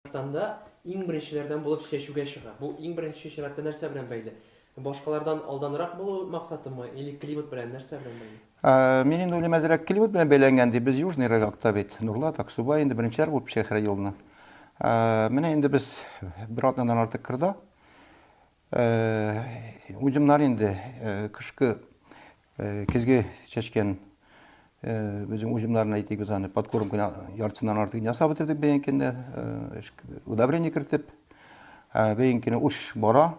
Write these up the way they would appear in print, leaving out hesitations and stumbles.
Татарстанда иң беренчеләрдән булып чәчүгә чыга. Бу иң беренче чиратта нәрсә белән бәйле? Башкалардан алданрак булу максатымы или климат белән нәрсә белән бәйле? Мин инде уйлыйм, әзрәк климат белән бәйләнгән дип. Без южный якта бит, Нурлат, Аксубай инде беренчеләр булып чәчә елны. Менә инде без бер атнадан артык кырда. Уҗымнар инде кышкы көзге чәчкән безнең уҗымнарны әйтик без аны подкормканы яртысыннан артык ясап бетердек бәянкендә удобрение кертеп. Бәянкене уш бара.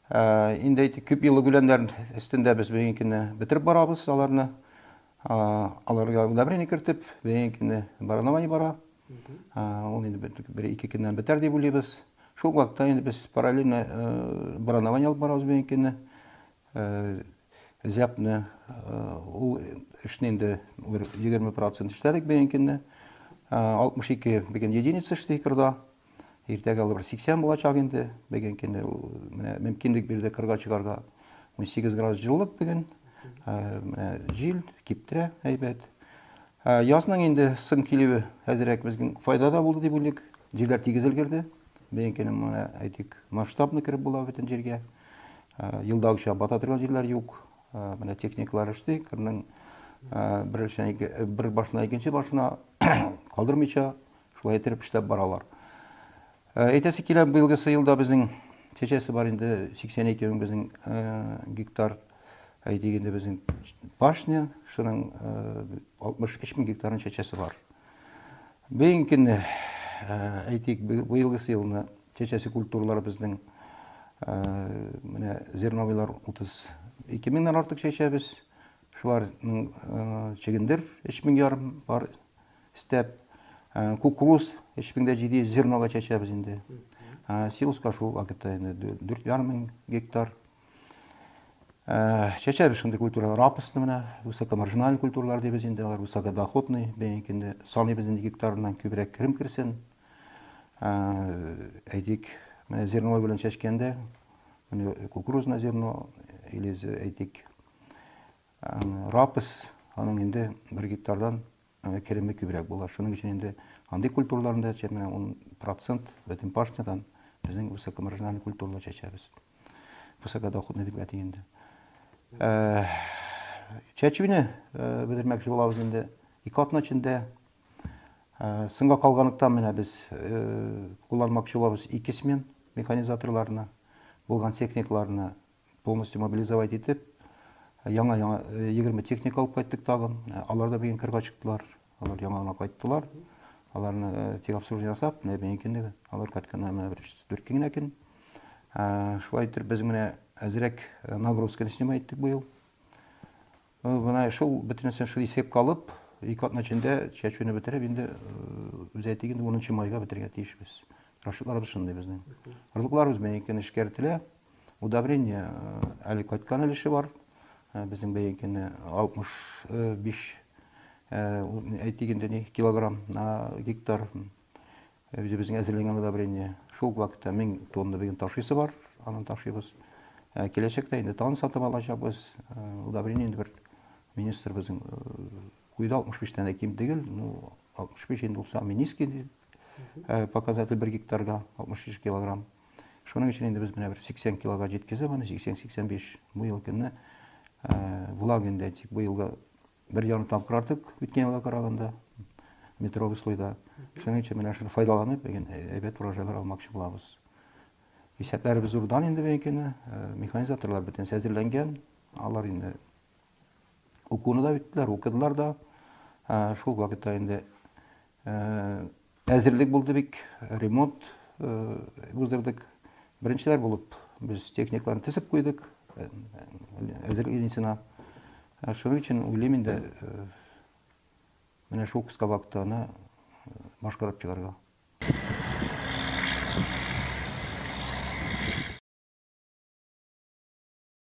Инде әйтик күп еллык үләннәр өстендә без бәянкене бетереп барабыз аларны. Аларга удобрение кертеп, бәянкене баранование бара. Ул инде бер-ике көннән бетәр дип уйлыйбыз. Шул вакытта инде без параллельно бронование алып барабыз бөенкене. Зәпне ул эшне инде бер 20% эшләдек бөенкене. 62 бүген единица эшли кырда. Иртәгә ул бер 80 булачак инде. Бүген көне менә мөмкинлек бирде кырга чыгарга. 18 градус җылылык бүген. Менә җил киптерә әйбәт. Язның инде соң килүе әзрәк безнең файда да булды дип уйлыйк. Җирләр тигез өлгерде. Бәенкенең менә әйтик, масштабны кереп була бөтен җиргә. Елдагыча бата торган җирләр юк. Менә техникалар эшли, кырның бер бер башына икенче башына калдырмыйча шулай итеп эшләп баралар. Әйтәсе килә, быелгысы елда безнең чәчәсе бар инде 82 мең безнең гектар. Әйтик инде безнең башня, шуның 63 мең гектарын чәчәсе бар. Бүгенге көнне, әйтик, быелгысы елны чәчәсе культуралары безнең менә зерновыйлар 32 меңнән артык чәчәбез. Шуларның чөгендер 3 мең ярым бар. Степ, кукуруз 3700 зернога чәчәбез инде. Силоска шул вакытта инде 4,5 мең гектар. Чәчәбез шундый культуралар. Рапсны менә высокомаржинальный культуралар дибез инде, алар высокодоходный, бәянки инде саныйбыз инде гектарыннан күбрәк керем керсен. Әйтик, менә зерновой белән чәчкәндә, менә кукурузное зерно или әйтик, рапс, аның инде бер гектардан кереме күбрәк була. Шуның өчен инде андый культураларны да менә 10% бөтен пашнядан безнең высокомаржинальный культуралар чәчәбез. Высокодоходный дип әйтик инде. Чәчүне бетермәкче булабыз инде. Ике атна эчендә. Соңга калганлыктан менә без кулланмакчы булабыз ике смен механизаторларны, булган техникаларны полностью мобилизовать итеп, яңа-яңа 20 техника алып кайттык тагын. Алар да бүген кырга чыктылар. Алар яңа гына кайттылар. Аларны техобслуживание ясап, менә бүген көндә алар кайтканнар менә бер 4 көн генә көн. Шулай итеп без менә әзрәк нагрузканы снимать иттек быел. Менә шул бөтенесен шул исәпкә алып, ике атна эчендә чәчүне бетереп, инде үзе әйтик инде 10 майга бетерергә тиешбез. Расчетларыбыз шундый безнең. Орлыкларыбыз бәянкән эшкәртелә. Удобрение әле кайткан өлеше бар. Безнең бәянкәне 65 әйтик инде ни килограмм на гектар. Үзебезнең әзерләгән удобрение. Шул вакытта 1000 тонна бүген ташыйсы бар, аны ташыйбыз. Киләчәктә инде тагын сатып алачакбыз. Удобрение инде бер министр безнең куйды 65 тән дә ким түгел. Ну, 65 инде ул самый низкий показатель бер гектарга 65 килограмм. Шуның өчен инде без менә бер 80 килога җиткезеп, аны 80-85 бу ел көнне влага инде тик бу елга Бер ярым тапкыр артык үткән елга караганда метровый слойда. Шуның өчен менә шуны файдаланып, бүген әйбәт урожайлар алмакчы булабыз. Исәпләребез зурдан инде бүгенге механизаторлар бөтенесе әзерләнгән. Алар инде укуны да үттеләр, укыдылар да. Шул вакытта инде әзерлек булды бик, ремонт уздырдык. Беренчеләр булып без техникаларны тезеп куйдык, әзерлек линиясенә. Шуның өчен уйлыйм инде, менә шул кыска вакытта аны башкарып чыгарга.